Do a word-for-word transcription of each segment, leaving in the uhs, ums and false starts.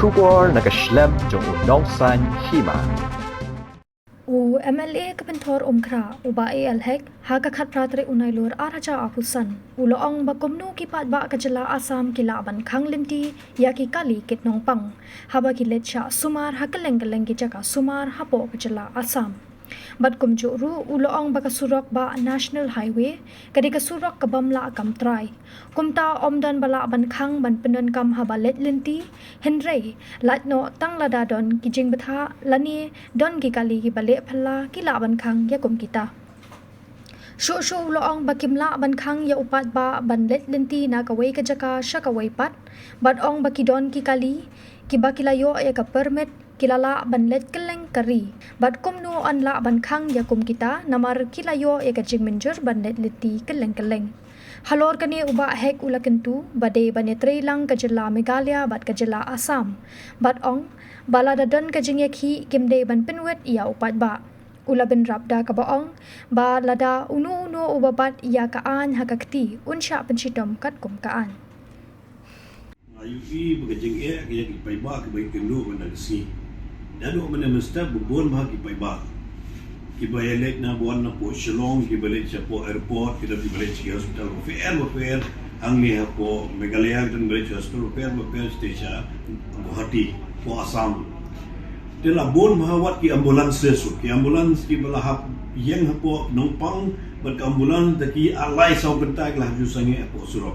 Khubor na ka shlem jong u Nongsaiñ Hima. U M L A ka Pynthor Umkhrah, u Bah A L Hek, ha ka khatphra tarik u Nailur arhajar arphew san, u la ong ba kumno ki paidbah ka jylla Assam ki lah ban khang lynti ïa ki kali kit nongpang, haba ki leit shah sumar ha kylleng kylleng ki jaka sumar hapoh ka jylla Assam. Bad kumjuh ruh u la ong ba ka surok bah National Highway ka dei ka surok ka bym lah kam trai. Kumta ym don ba lah ban khang ban pyndonkam haba leit lynti, hynrei lait noh tang lada don ki jingbthah lane don ki kali kiba leh phylla ki lah ban khang ïa kum kita. Shuh shuh u la ong ba kim lah ban khang ïa u paidbah ban leit lynti na kawei ka jaka sha kawei pat, bad ong ba ki don ki kali kiba ki la ïoh ïa ka permit, ki la lah ban leit kylleng ka ri. Bad kumno yn lah ban khang ïa kum kita namar ki la ïoh ïa ka jingmynjur ban leit lynti kylleng kylleng. Halor kane u Bah Hek u la kyntu ba dei ban ïatrei lang ka jylla Meghalaya bad ka jylla Assam. Bad ong ba lada don ka jingïakhih kim dei ban pynwit ïa u paidbah. U la bynrap da kaba ong ba lada uno uno uba bat ïa ka aiñ ha ka kti un shah pynshitom katkum ka aiñ. Nga ïohi ba ka jingeh ka ïa ki paidbah kiba ïakynduh mynta ka sngi. Naduh mynne mynstep ba bun bha ki paidbah kiba ïaleit na bun na poh Shillong, kiba leit sha poh airport, kiba leit sha hospital bapher bapher, hangne hapoh Meghalaya kiba leit sha hospital bapher bapher, sha Guwahati, poh Assam. Te la bun bha wat ki ambulances, ki ambulance kiba la hap ïeng hapoh Nongpang, bad ka ambulance da ki ar lai saw kynta ki la hap ju sangeh hapoh surok.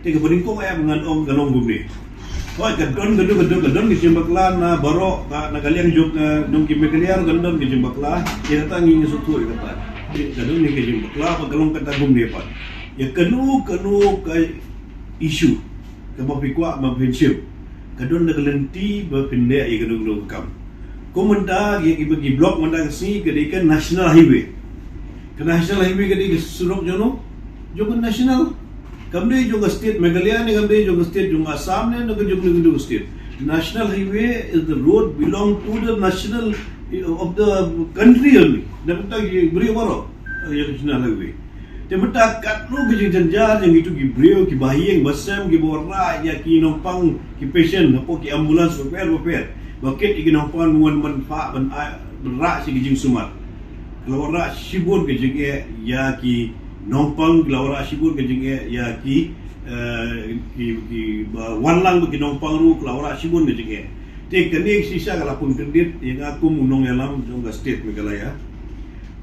Te kaba nyngkong eh ba ngan ong ka long kumne. Hooid, ka don, ka don, ka don, ka don ka jingbakla na baroh, ka, na ka liang jong, eh, nong ki Meghalaya ruh ka don ka jingbakla, ïa kata ngi ngi sngewthuh ïa kata. Ka don ka jingbakla, ba ka long kata kumne pat. Ïa kano kano ka issue kaba phi kwah ban pynshim, ka don da ka lynti ba phin leh ïa kano kano ka kam. Kum mynta ïa kiba ki block mynta ka sngi ka dei ka National Highway. Ka National Highway ka dei ka surok jong no, jong ka national. Kam dei jong ka state Meghalaya ne, kam dei jong ka state jong Assam ne, ne ka jong ka state. National Highway is the road belong to the national, eh, of the country only. Da kata ki briew baroh, eh, ïa ka National Highway. Te mynta katno ki jingjynjar jong kito ki briew, kiba ïeng ba sem, kiba wanrah ïa ki nongpang, ki patient hapoh ki ambulance bapher bapher. Ba kit ïa ki nongpang wan ban phah ban ai, ban rah sha ki jingsumar. Ki la wanrah shibun ka jingeh ïa ki nongpang, ki la wanrah shibun ka jingeh ïa ki, eh, ki, ki, ba wan lang bad ki nongpang ruh, ki la wanrah shibun ka jingeh. Te kane shisha ka la pynkyndit ïa nga kum u nongïalam jong ka state Meghalaya.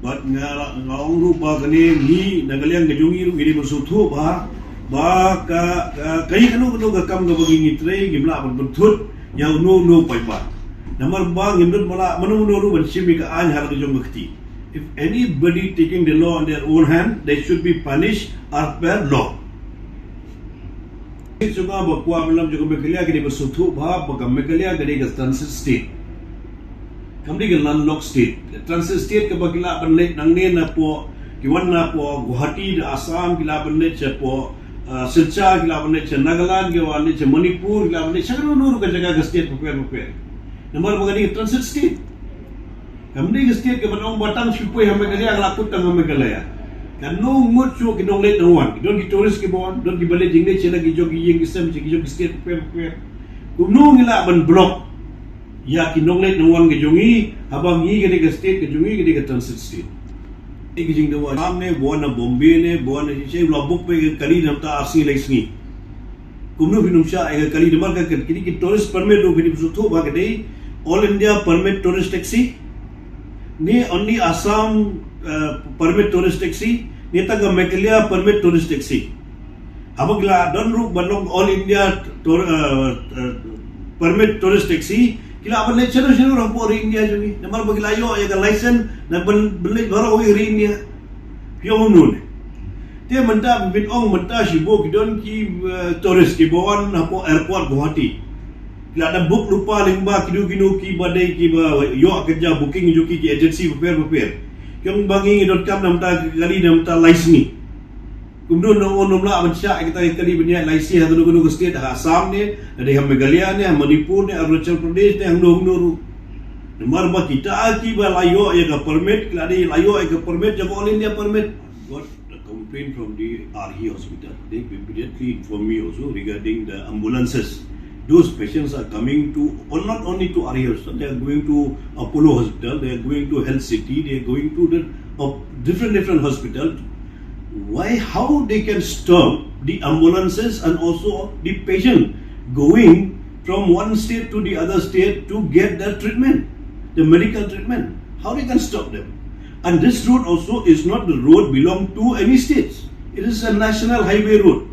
Bad nga, nga ong ruh ba kane ngi na ka liang ka jong ngi ruh ngi dei ban sngewthuh ba, ba ka, ka, kaei kano kano ka kam kaba ngi ngi trei ngim lah ban pynthut ïa uno uno u paidbah. Namar ba ngim don ba lah mano mano ruh ban shim ïa ka aiñ ha la ka jong ka kti. If anybody taking the law in their own hand, they should be punished as per law. Shuh nga ba kwah ban lam jong ka Meghalaya ka dei ba sngewthuh ba, ba ka Meghalaya ka dei ka transit state. Kam dei ka landlocked state. Ka transit state kaba ki lah ban leit nangne na poh, ki wan na poh Guwahati da Assam, ki lah ban leit sha poh, ah, Silchar, ki lah ban leit sha Nagaland, ki lah ban leit sha Manipur, ki lah ban leit sha kano kano ruh ka jaka ka state bapher bapher. Namar ba ka dei ka transit state. Kam dei ka state kaba ong ba tang shu poi ha Meghalaya ka la kut tang ha Meghalaya. Kano ngut shuh ki nongleit nongwan. Ki don ki tourist kiba wan, don kiba leit jingleit sha la ki jong ki ïing ki sem, sha ki jong ki state bapher bapher. Kumno ngi lah ban block ïa ki nongleit nongwan ka jong ngi, haba ngi ka dei ka state ka jong ngi ka dei ka transit state. Ïa ki jingdawa, Assam ne, ba wan na Bombay ne, ba wan na shisha, u la book peit ka kali na bynta ar sngi lai sngi. Kumno phin ym shah ïa ka kali, namar ka, ka, kini ki tourist permit ruh phin ym sngewthuh ba ka dei All India Permit Tourist Taxi, ne only Assam, eh, Permit Tourist Taxi, ne tang ka Meghalaya Permit Tourist Taxi. Haba ki la don ruh ban long All India Tour, eh, eh, Permit Tourist Taxi, ki lah ban leit shano shano ruh hapoh ri India jong ngi. Namar ba ki la ïoh ïa ka license na ban, ban leit baroh kawei ka ri India. Phi ong kumno ne? Te mynta phin ong mynta shibun ki don ki, eh, tourist kiba wan hapoh airport Guwahati. Ki la da book lypa lyngba kino kino kiba dei kiba ïoh ka ja booking jong ki, ki agency bapher bapher. Ki ong ba ngi ngi donkam na bynta ka kali na bynta lai sngi. Kumno nong, nong ym lah ban shah ïa kita ki kali ban ïaid lai sngi ha kano kano ka state, ha Assam ne, lada ha Meghalaya ne, ha Manipur ne, Arunachal Pradesh ne, hangno hangno ruh. Namar ba kita kiba la ïoh ïa ka permit, ki la dei la ïoh ïa ka permit jong ka All India Permit. Got a complaint from the R H Hospital. They immediately informed me also regarding the ambulances. Those patients are coming to, or not only to R A Hospital, they are going to Apollo Hospital, they are going to Health City, they are going to the, uh, different, different hospital. Why, how they can stop the ambulances and also the patient going from one state to the other state to get the treatment, the medical treatment? How they can stop them? And this road also is not the road belong to any states. It is a national highway road.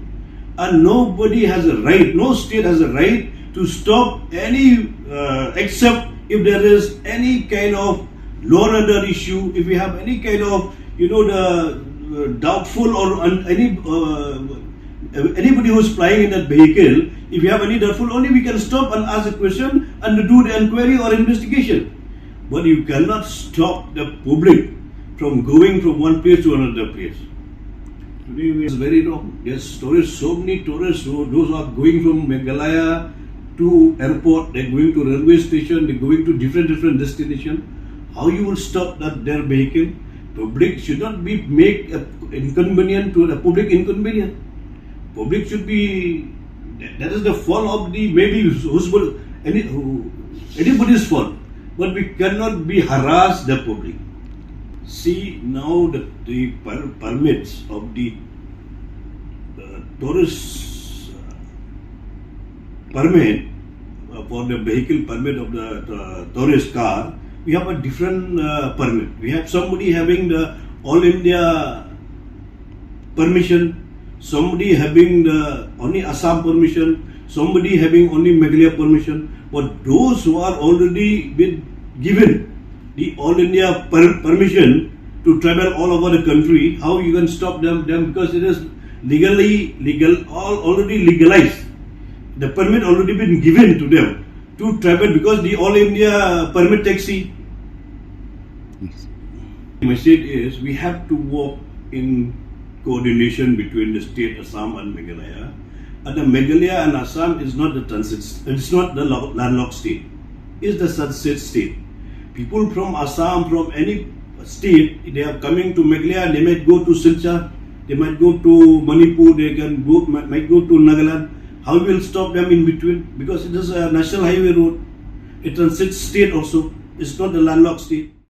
And nobody has a right, no state has a right to stop any, uh, except if there is any kind of law and order issue, if we have any kind of, you know, the, uh, doubtful or un- any, uh, anybody who's flying in that vehicle, if you have any doubtful, only we can stop and ask a question and do the inquiry or investigation. But you cannot stop the public from going from one place to another place. Today we is very wrong. There's tourists, so many tourists who, those are going from Meghalaya to airport, they're going to railway station, they're going to different, different destination. How you will stop that, their vehicle? Public should not be make a inconvenient to the public inconvenient. Public should be, that is the fault of the, maybe who's, who's, any, who, anybody's fault. But we cannot be harass the public. See now the, the per- permits of the, uh, tourist, uh, permit, uh, for the vehicle permit of the, uh, tourist car. We have a different, uh, permit. We have somebody having the All India permission, somebody having the only Assam permission, somebody having only Meghalaya permission. But those who are already been given the All India per- permission to travel all over the country, how you can stop them? Them, because it is legally legal, all already legalized. The permit already been given to them to travel because the All India permit taxi. Message is we have to work in coordination between the state Assam and Meghalaya. And the Meghalaya and Assam is not the transit, it's not the lo- landlocked state. It's the transit state. People from Assam, from any state, they are coming to Meghalaya. They might go to Silchar, they might go to Manipur, they can go might, might go to Nagaland. How we will stop them in between? Because it is a national highway road. It transit state also. It's not a landlocked state.